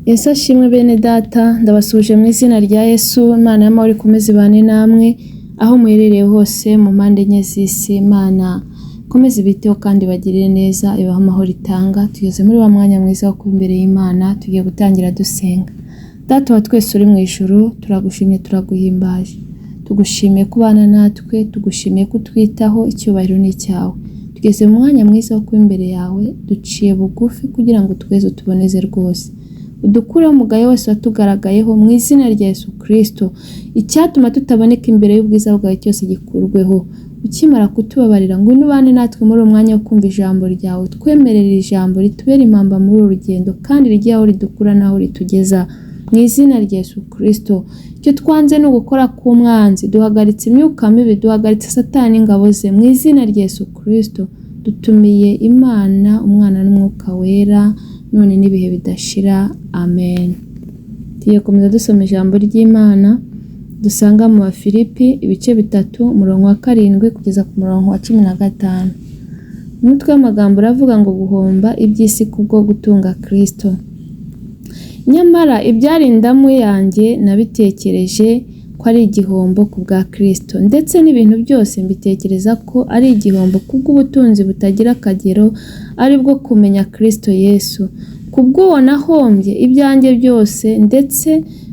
Yesu ashimwe bene data, ndabasuhuje mu izina rya Yesu. Imana y'amahoro ikomeze ibane namwe aho muherereye hose mu mpande enye z'isi. Imana ikomeze ibiteho kandi ibagirire neza, ibahe amahoro itanga. Tugeze muri wa mwanya mwiza wo kuba imbere y'Imana, tugiye gutangira dusenga. Data wa twese uri mu ijuru, turagushimye, turaguhimbaje. Tugushimiye kubana natwe, tugushimiye kutwitaho, icyubahiro ni icyawe. Tugeze mu mwanya mwiza wo kuba imbere yawe, duciye bugufi kugira ngo tweze utuboneze rwose. Udukureho umugayo wose watugaragayeho mu izina rya Yesu Kristo. Icyatuma tutaboneka imbere y'ubwiza bwawe cyose gikurweho. Ukimara kutubabarira, ngwino ubane natwe muri uwo mwanya wo kumva ijambo ryawe. Twemerere ijambo ritubere impamba muri uru rugendo kandi rijye aho ridukura n'aho ritugeza. Mu izina rya Yesu Kristo. Icyo twanze ni ugukora k'umwanzi. Duhagaritse imyuka mibi, duhagaritse Satani n'ingabo ze. Mu izina rya Yesu Kristo. Dutumiye Imana, Umwana n'Umwuka Wera, none n'ibihe bidashira. Amen. Tugiye gukomeza dusoma ijambo ry'Imana dusanga mu Bafilipi ibice 3, umurongo wa 7 kugeza ku murongo wa 15. Umutwe w'amagambo uravuga ngo guhomba iby'isi kubwo gutunga Kristo. Nyamara ibyari indamu yanjye nabitekereje ko ari igihombo ku bwa Kristo, ndetse n'ibintu byose mbitekereza ko ari igihombo kubw'ubutunzi butagira akagero, ari bwo kumenya Kristo Yesu. Kubw'uwo nahombye ibyanjye byose, ndetse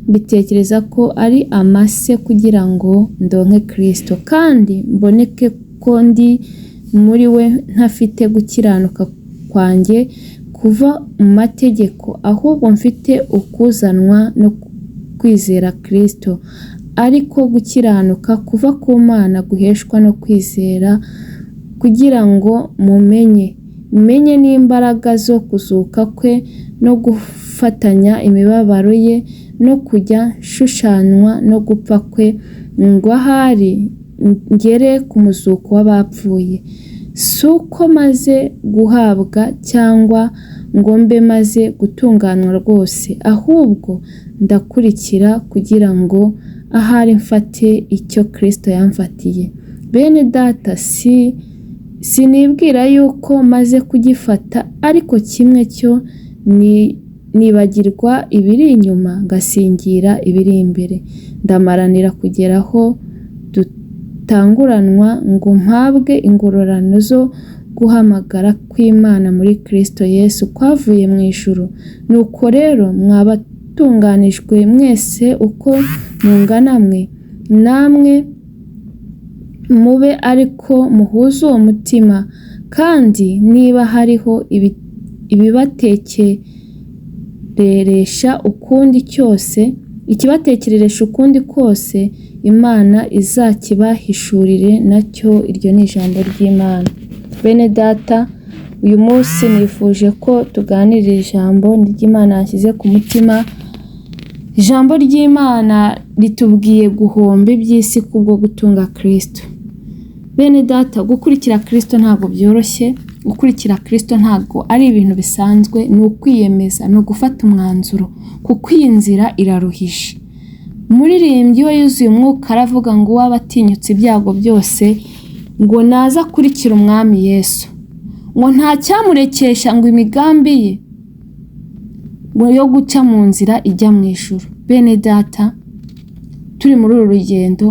mbitekereza ko ari amase kugira ngo ndonke Kristo, kandi mboneke ko ndi muri we ntafite gukiranuka kwanjye kuva mu mategeko, ahubwo mfite ukuzanwa no kwizera Kristo, ariko gukiranuka kuva ku Mana guheshwa no kwizera, kugira ngo mumenye, menye n'imbaraga zo kuzuka kwe no gufatanya imibabaro ye no kujya nshushanywa no gupfa kwe, ngo ahari ngere ku muzuko w'abapfuye. Si uko maze guhabwa cyangwa ngo mbe maze gutunganywa rwose, ahubwo ndakurikira kugira ngo ahari mfate icyo Kristo yamfatiye. Bene data, sinibwira yuko maze kugifata, ariko kimwe cyo nibagirwa ibiri inyuma ngasingira ibiri imbere. Ndamaranira kugera aho dutanguranwa ngo mpabwe ingororano zo guhamagara kw'Imana muri Kristo Yesu kwavuye mu ijuru. Nuko rero mwabatunganijwe mwese uko mungana mwe, namwe mube ariko muhuze uwo mutima, kandi niba hariho ibibatekereresha ukundi cyose, ikibatekereresha ukundi kose, Imana izakibahishurire nacyo. Iryo ni ijambo ry'Imana. Bene data, uyu munsi nifuje ko tuganirira ijambo ry'Imana yashyize ku mutima. Ijambo ry'Imana ritubwiye guhomba iby'isi kubwo gutunga Kristo. Bene data, gukurikira Kristo ntabwo byoroshye, gukurikira Kristo ntabwo ari ibintu bisanzwe, ni ukwiyemeza, ni ugufata umwanzuro, kuko iyi nzira iraruhije. Umuririmbyi we yuzuye umwuka aravuga ngo uwaba atinyutse ibyago byose ngo naza akurikire Umwami Yesu, ngo nta cyamurekesha ngo imigambi ye ngo yo guca mu nzira ijya mu ijuru. Bene data, turi muri uru rugendo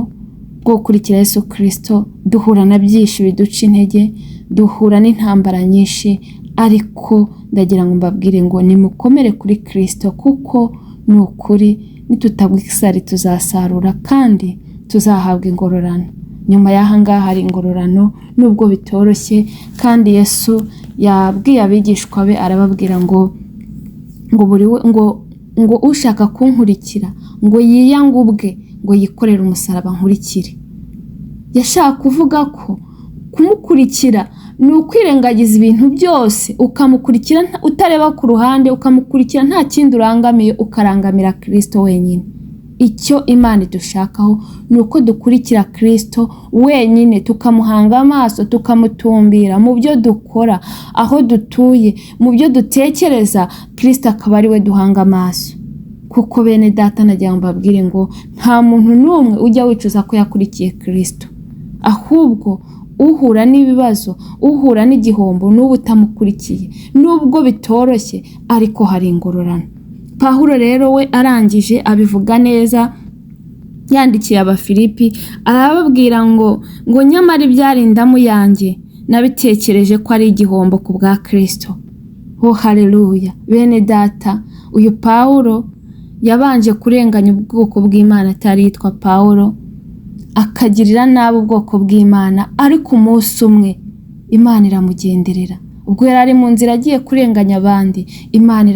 rwo gukurikira Yesu Kristo, duhura na byinshi biduca intege, duhura n'intambara nyinshi, ariko ndagira ngo mbabwire ngo nimukomere kuri Kristo, kuko ni ukuri nitutagwa isari tuzasarura kandi tuzahabwa ingororano. Nyuma y'aha ngaha hari ingororano, nubwo bitoroshye, kandi Yesu yabwiye abigishwa be arababwira ngo ngo buri we, ngo ngo ushaka kunkurikira ngo yiyange ubwe, ngo yikorere umusaraba nkurikire. Yashaka kuvuga ko kumukurikira ni ukwirengagiza ibintu byose, ukamukurikira utareba ku ruhande, ukamukurikira nta kindi urangamiye, ukarangamira Kristo wenyine. Icyo Imana idushakaho ni uko dukurikira Kristo wenyine, tukamuhanga amaso, tukamutumbira mu byo dukora, aho dutuye, mu byo dutekereza, Kristo akaba ari we duhanga amaso. Kuko bene data, nagira ngo mbabwire ngo nta muntu n'umwe ujya wicuza ko yakurikiye Kristo, ahubwo uhura n'ibibazo, uhura n'igihombo n'ubu utamukurikiye, nubwo bitoroshye, ariko hari ingororano. Pawulo rero we arangije abivuga neza, yandikiye Abafilipi arababwira ngo nyamara ibyari indamu yanjye nabitekereje ko ari igihombo ku bwa Kristo. Oh haleluya! Bene data, uyu Pawulo yabanje kurenganya ubwoko bw'Imana atari yitwa Pawulo, akagirira nabi ubwoko bw'Imana, ariko umunsi umwe Imana iramugenderera. Ubwo yari ari mu nzira agiye kurenganya abandi, Imana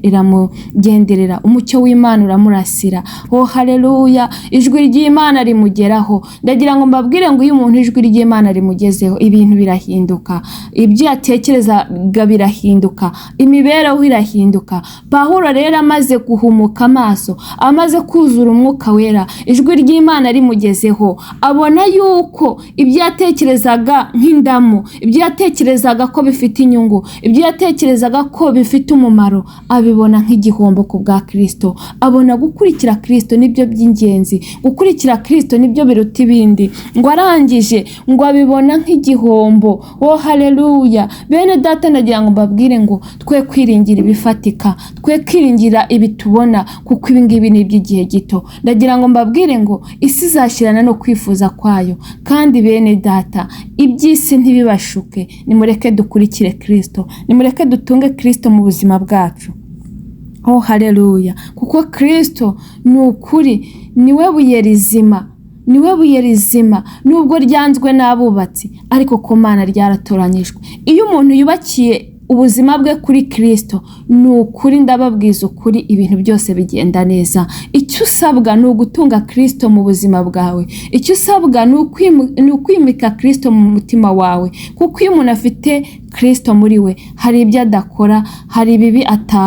iramugenderera, umucyo w'Imana uramurasira. Oh haleluya! Ijwi ry'Imana rimugeraho. Ndagira ngo mbabwire ngo iyo umuntu ijwi ry'Imana rimugezeho, ibintu birahinduka, ibyo yatekerezaga birahinduka, imibereho irahinduka. Pawulo rero amaze guhumuka amaso, amaze kuzura umwuka wera, ijwi ry'Imana rimugezeho, abona yuko ibyo yatekerezaga nk'indamu, ibyo yatekerezaga ko bifite inyungu, ibyo yatekerezaga ko bifite umumaro, abibona nk'igihombo ku bwa Kristo. Abona gukurikira Kristo nibyo by'ingenzi, gukurikira Kristo nibyo biruta ibindi. Ngo arangije ngo abibona nk'igihombo. Oh haleluya! Bene data, ndagira ngo mbabwire ngo twe kwiringira ibifatika, twe kwiringira ibi tubona, kuko ibi ngibi ni iby'igihe gito. Ndagira ngo mbabwire ngo isi izashyirana no kwifuza kwayo, kandi bene data, iby'isi ntibibashuke. Nimureke dukurikire Kristo, nimureke dutunge Kristo mu buzima bwacu. Oh haleluya! Kuko Kristo ni ukuri, niwe buye rizima, niwe buye rizima, nubwo ryanzwe n'abubatsi, ariko ku Mana ryaratoranyijwe. Iyo umuntu yubakiye ubuzima bwe kuri Kristo, ni ukuri ndababwiza ukuri, ibintu byose bigenda neza. Icyo usabwa ni ugutunga Kristo mu buzima bwawe, icyo usabwa ni ukwimika Kristo mu mutima wawe, kuko iyo umuntu afite Kristo muri we, hari ibyo adakora, hari ibibi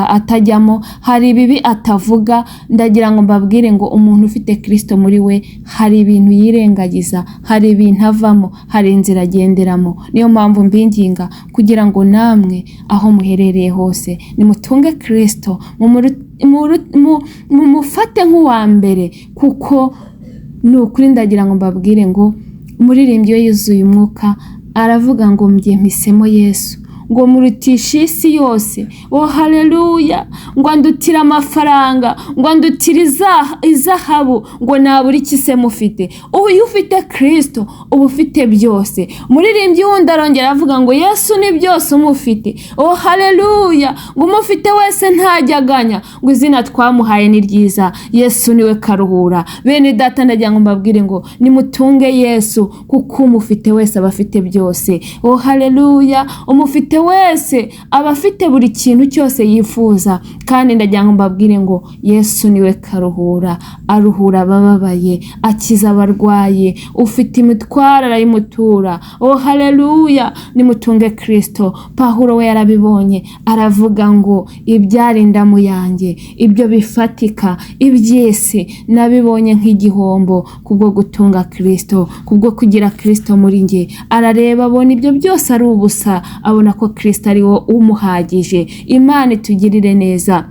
atajyamo, hari ibibi atavuga. Ndagira ngo mbabwire ngo umuntu ufite Kristo muri we, hari ibintu yirengagiza, hari ibintu avamo, hari inzira agenderamo. Niyo mpamvu mbinginga kugira ngo namwe aho muherereye hose nimutunge Kristo, mumufate nk'uwa mbere, kuko ni ukuri ndagira ngo mbabwire ngo umuririmbyi we yuzuye umwuka aravuga ngo mbye mpisemo Yesu, ngo murutishe isi yose. Oh haleluya! Ngo andutire amafaranga, ngo andutire izahabu, ngo nabura iki se mufite. Uyu ufite Kristo uba ufite byose. Umuririmbyi wundi arongera avuga ngo Yesu ni byose umufite. Oh haleluya! Ngo umufite wese ntajya aganya, ngo izina twamuhaye ni ryiza, Yesu niwe karuhura. Bene data, ndagira ngo mbabwire ngo nimutunge Yesu, kuko umufite wese aba afite byose. Oh haleluya! Umufite wese aba afite buri kintu cyose yifuza. Kandi ndagira ngo mbabwire ngo Yesu niwe karuhura, aruhura abababaye, akiza abarwaye, ufite imitwaro arayimutura. Oh haleluya! Nimutunge Kristo. Pawulo we yarabibonye, aravuga ngo ibyari indamu yanjye, ibyo bifatika, iby'isi nabibonye nk'igihombo kubwo gutunga Kristo, kubwo kugira Kristo muri njye. Arareba abona ibyo byose ari ubusa, abona ko Kristo ari wo umuhagije. Imana itugirire neza.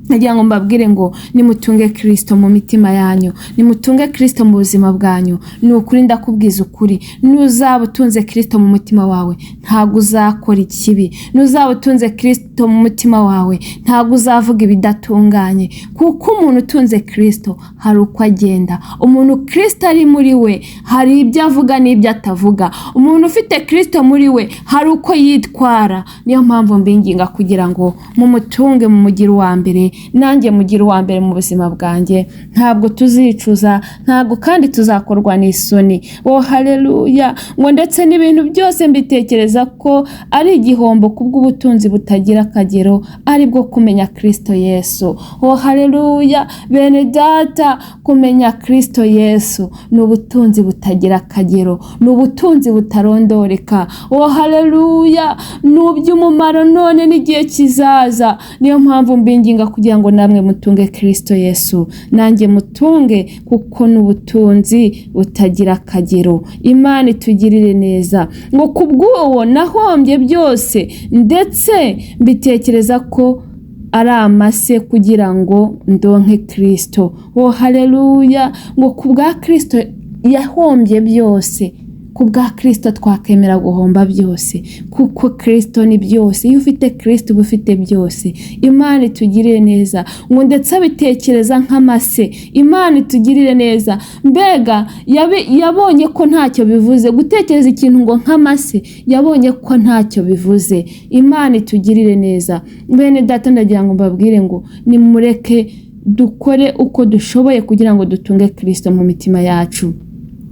Nagira ngo mbabwire ngo nimutunge Kristo mu mitima yanyu, nimutunge Kristo mu buzima bwanyu. Ni ukuri ndakubwiza ukuri, nuzaba utunze Kristo mu mutima wawe ntabwo uzakora ikibi, nuzaba utunze Kristo mu mutima wawe ntabwo uzavuga ibidatunganye, kuko umuntu utunze Kristo hari uko agenda. Umuntu Kristo ari muri we hari ibyo avuga n'ibyo atavuga. Umuntu ufite Kristo muri we hari uko yitwara. Niyo mpamvu mbinginga kugira ngo mumutunge, mumugire uwa mbere, nanjye mugire uwa mbere mu buzima bwanjye. Ntabwo tuzicuza, ntabwo kandi tuzakorwa n'isoni. Oh haleluya! Ngo ndetse n'ibintu byose mbitekereza ko ari igihombo kubw'ubutunzi butagira akagero, ari bwo kumenya Kristo Yesu. Oh haleluya! Bene data, kumenya Kristo Yesu ni ubutunzi butagira akagero, ni ubutunzi butarondoreka. Oh haleluya! Ni uby'umumaro none n'igihe kizaza. Niyo mpamvu mbinginga kugira ngo namwe mutunge Kristo Yesu, nanjye mutunge, kuko n'ubutunzi butagira akagero. Imana itugirire neza. Ngo kubw'uwo nahombye byose, ndetse mbitekereza ko ari amase kugira ngo ndonke Kristo. Oh haleluya! Ngo kubwa Kristo yahombye byose. Ku bwa Kristo twakemera guhomba byose, kuko Kristo ni byose. Iyo ufite Kristo uba ufite byose. Imana itugirire neza. Ngo ndetse abitekereza nk'amase. Imana itugirire neza. Mbega yabonye ko ntacyo bivuze gutekereza ikintu ngo nk'amase, yabonye ko ntacyo bivuze. Imana itugirire neza. Bene data, ndagira ngo mbabwire ngo nimureke dukore uko dushoboye kugira ngo dutunge Kristo mu mitima yacu.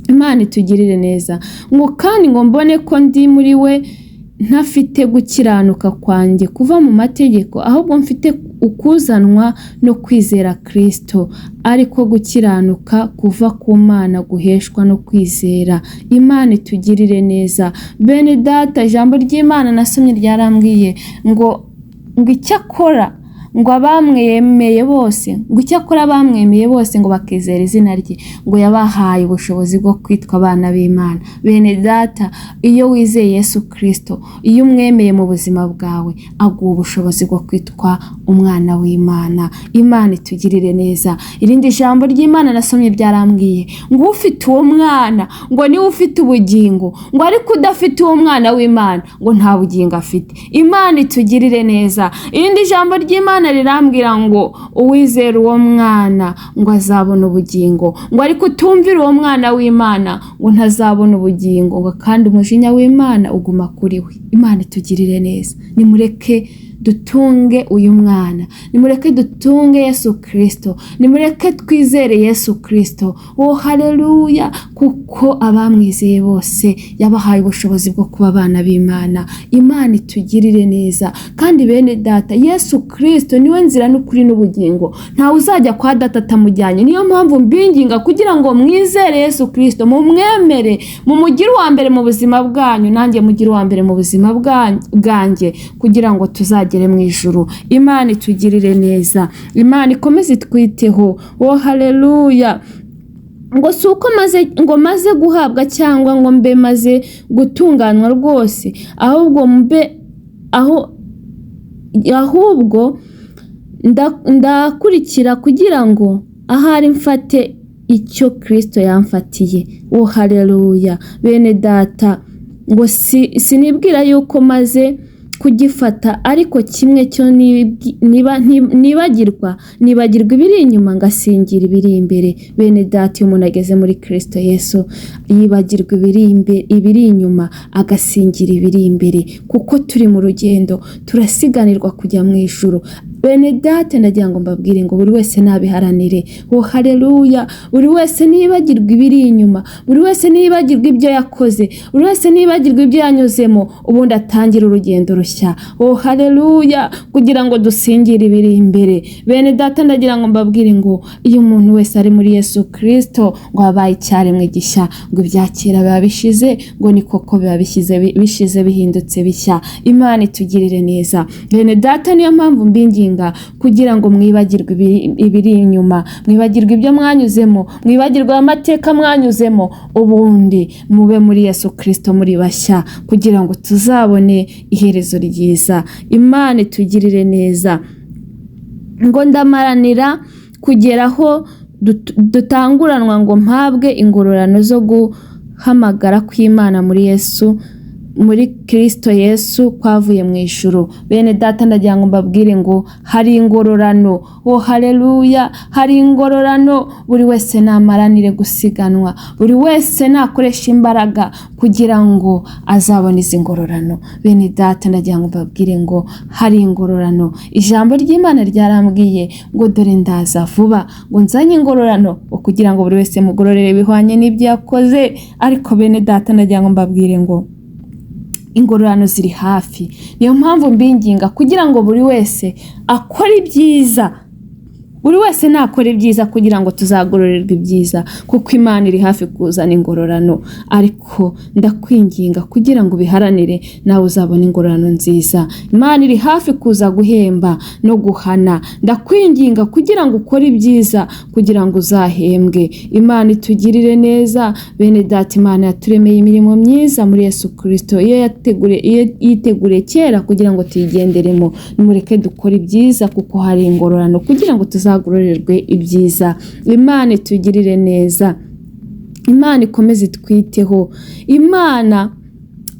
Imana itugirire neza. Ngo kandi ngo mbone ko ndi muri we, ntafite gukiranuka kwanjye kuva mu mategeko, ahubwo mfite ukuzanwa no kwizera Kristo, ariko gukiranuka kuva ku Mana guheshwa no kwizera. Imana itugirire neza. Bene data, ijambo ry'Imana nasomye ryarambwiye ngo icyakora ngo abamwemeye bose, ngo icyakora abamwemeye bose ngo bakizera izina rye, ngo yabahaye ubushobozi bwo kwitwa abana b'Imana. Bene data, iyo wizeye Yesu Kristo, iyo umwemeye mu buzima bwawe, aguha ubushobozi bwo kwitwa umwana w'Imana. Imana itugirire neza. Irindi jambo ry'Imana nasomye byarambwiye ngo ufite uwo mwana ngo niwe ufite ubugingo, ngo ariko udafite uwo mwana w'Imana ngo nta bugingo afite. Imana itugirire neza. Irindi jambo ry'Imana rirambwira ngo uwizera uwo mwana ngo azabona ubugingo, ngo ariko utumvira uwo mwana w'Imana ngo ntazabona ubugingo, ngo kandi umujinya w'Imana uguma kuri we. Imana itugirire neza. Nimureke dutunge uyu mwana, nimureke dutunge Yesu Kristo, nimureke twizere Yesu Kristo. Oh haleluya! Kuko abamwizeye bose yabahaye ubushobozi bwo kuba abana b'Imana. Imana itugirire neza. Kandi bene data, Yesu Kristo niwe nzira n'ukuri n'ubugingo, ntawe uzajya kwa data atamujyanye. Niyo mpamvu mbinginga kugira ngo mwizere Yesu Kristo, mumwemere, mumugire uwa mbere mu buzima bwanyu, nanjye mugire uwa mbere mu buzima bwanjye, kugira ngo tuzagere mu ijuru. Imana itugirire neza. Imana ikomeze itwiteho. Oh haleluya! Ngo si uko ngo maze guhabwa cyangwa ngo mbe maze gutunganywa rwose, ahubwo mbe aho ahubwo ndakurikira kugira ngo ahari mfate icyo Kristo yamfatiye. Oh haleluya! Bene data, ngo sinibwira yuko maze kugifata, ariko kimwe cyo nibagirwa ibiri inyuma ngasingira ibiri imbere. Bene data, iyo umuntu ageze muri Kristo Yesu yibagirwa ibiri inyuma agasingira ibiri imbere, kuko turi mu rugendo, turasiganirwa kujya mu ijuru. Bene data, ndagira ngo mbabwire ngo buri wese nabiharanire. Oh haleluya! Buri wese nibagirwa ibiri inyuma, buri wese nibagirwa ibyo yakoze, buri wese nibagirwa ibyo yanyuzemo, ubundi atangira urugendo rushya. Oh haleluya! Kugira ngo dusingire ibiri imbere. Bene data, ndagira ngo mbabwire ngo iyo umuntu wese ari muri Yesu Kristo ngo abaye icyaremwe gishya, ngo ibya kera biba bishize, ngo ni koko biba bishize bihindutse bishya. Imana itugirire neza. Bene data, niyo mpamvu mbinginga kugira ngo mwibagirwe ibiri inyuma, mwibagirwe ibyo mwanyuzemo, mwibagirwe amateka mwanyuzemo, ubundi mube muri Yesu Kristo muri bashya, kugira ngo tuzabone iherezo ryiza. Imana itugirire neza. Ngo ndamaranira kugera aho dutanguranwa ngo mpabwe ingororano zo guhamagara kw'Imana muri Yesu, muri Kristo Yesu kwavuye mu ijuru. Bene data, ndagira ngo mbabwire ngo hari ingororano. Oh haleluya! Hari ingororano. Buri wese namaranire gusiganwa, buri wese nakoresha imbaraga kugira ngo azabone izi ngororano. Bene data, ndagira ngo mbabwire ngo hari ingororano. Ijambo ry'Imana ryarambwiye ngo dore ndaza vuba, ngo nzanye ingororano kugira ngo buri wese mugororere bihwanye n'ibyo yakoze. Ariko bene data, ndagira ngo mbabwire ngo ingororano ziri hafi. Niyo mpamvu mbinginga kugira ngo buri wese akore ibyiza, buri wese nakora ibyiza kugira ngo tuzagororerwe ibyiza, kuko Imana iri hafi kuzana ingororano. Ariko ndakwinginga kugira ngo ubiharanire, nawe uzabone ingororano nziza. Imana iri hafi kuza guhemba no guhana. Ndakwinginga kugira ngo ukore ibyiza kugira ngo uzahembwe. Imana itugirire neza. Bene data, Imana yaturemeye imirimo myiza muri Yesu Kristo, iyo yiteguriye kera kugira ngo tuyigenderemo. Nimureke dukore ibyiza kuko hari ingororano, kugira ngo tuzagororerwe ibyiza. Imana itugirire neza. Imana ikomeze itwiteho, Imana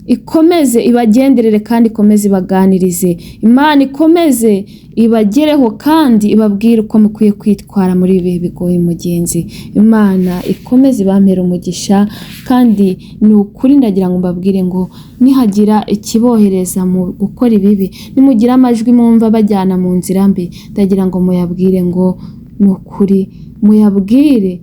ikomeze ibagenderere kandi ikomeze ibaganirize, Imana ikomeze ibagereho kandi ibabwire uko mukwiye kwitwara muri ibi bihe bigoye mugenzi. Imana ikomeze ibampere umugisha, kandi ni ukuri ndagira ngo mbabwire ngo nihagira ikibohereza mu gukora ibibi, nimugira amajwi mwumva bajyana mu nzira mbi, ndagira ngo muyabwire ngo ni ukuri, muyabwire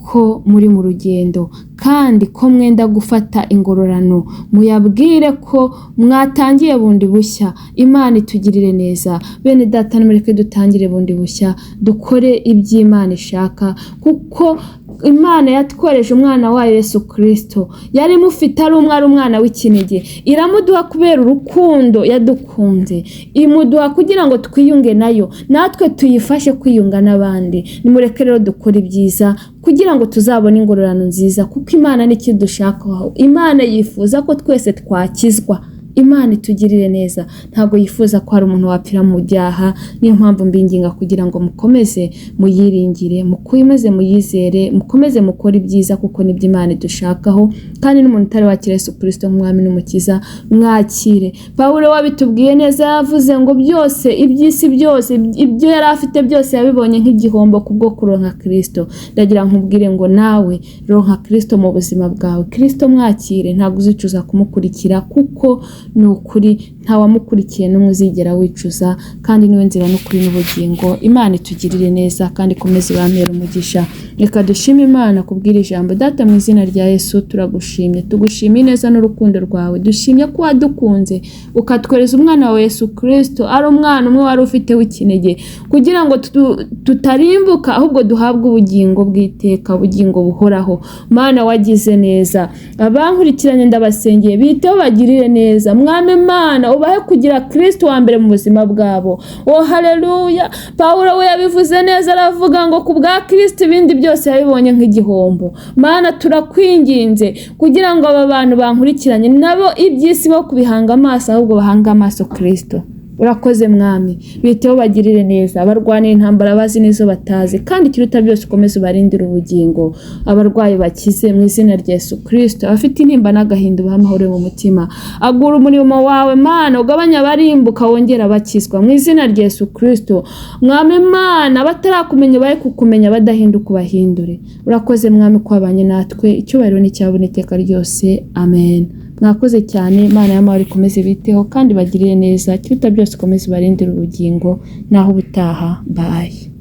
ko muri mu rugendo kandi ko mwenda gufata ingororano, muyabwire ko mwatangiye bundi bushya. Imana itugirire neza bene data, nimureke dutangire bundi bushya, dukore iby'Imana ishaka, kuko Imana yatworeje umwana wayo Yesu Kristo, yari imufite ari umwe, ari umwana w'ikinege, iramuduha kubera urukundo yadukunze, imuduha kugira ngo twiyunge nayo, natwe tuyifashe kwiyunga n'abandi. Nimureke rero dukore ibyiza kugira ngo tuzabone ingororano nziza, kuko Imana nicyo idushakaho. Imana yifuza ko twese twakizwa. Imana itugirire neza, ntabwo yifuza ko hari umuntu wapfira mu byaha. Niyo mpamvu mbinginga kugira ngo mukomeze muyiringire, mukomeze muyizere, mukomeze mukore ibyiza, kuko nibyo Imana idushakaho. Kandi n'umuntu utari wakira Yesu Kristo nk'umwami n'umukiza, mwakire. Pawulo wabitubwiye neza, yavuze ngo byose, iby'isi byose, ibyo yari afite byose yabibonye nk'igihombo kubwo kuronka Kristo. Ndagira nkubwire ngo nawe ronka Kristo mu buzima bwawe, Kristo mwakire, ntabwo uzicuza kumukurikira, kuko ni ukuri ntawamukurikiye n'umwe uzigera wicuza, kandi niwe nzira n'ukuri n'ubugingo. Imana itugirire neza kandi ikomeze ibampere umugisha. Reka dushime Imana kubwira ijambo. Data, mu izina rya Yesu turagushimye, tugushimiye neza n'urukundo rwawe, dushimye ko wadukunze ukatwereza umwana wawe Yesu Kristo, ari umwana umwe wari ufite w'ikinege, kugira ngo tutarimbuka ahubwo duhabwe ubugingo bw'iteka, ubugingo buhoraho. Mana wagize neza, abankurikiranye ndabasengeye, biteho bagirire neza. Mwami Mana, ubahe kugira Kristo wa mbere mu buzima bwabo. Oh haleluya! Pawulo we yabivuze neza, aravuga ngo ku bwa Kristo ibindi byose yabibonye nk'igihombo. Mana turakwinginze kugira ngo aba bantu bankurikiranye nabo iby'isi bo kubihanga amaso, ahubwo bahanga amaso Kristo. Urakoze Mwami, biteho bagirire neza, barwanira intambara bazi n'izo batazi, kandi ikiruta byose ukomeze ubarindire ubugingo, abarwayi bakize mu izina rya Yesu Kristo, abafite intimba n'agahinda ubahe amahoro mu mutima, agura umurimo wawe Mana, ugabanya abarimbuka wongera abakizwa mu izina rya Yesu Kristo. Mwami Mana, batarakumenya bahe kukumenya, badahinduka ubahindure. Urakoze Mwami ko wabanye natwe, icyubahiro n'icyabone iteka ryose, amen. Mwakoze cyane, Imana y'amahoro ikomeze biteho kandi bagirire neza, ikiruta byose ikomeze ibarindire ubugingo, naho ubutaha, bye.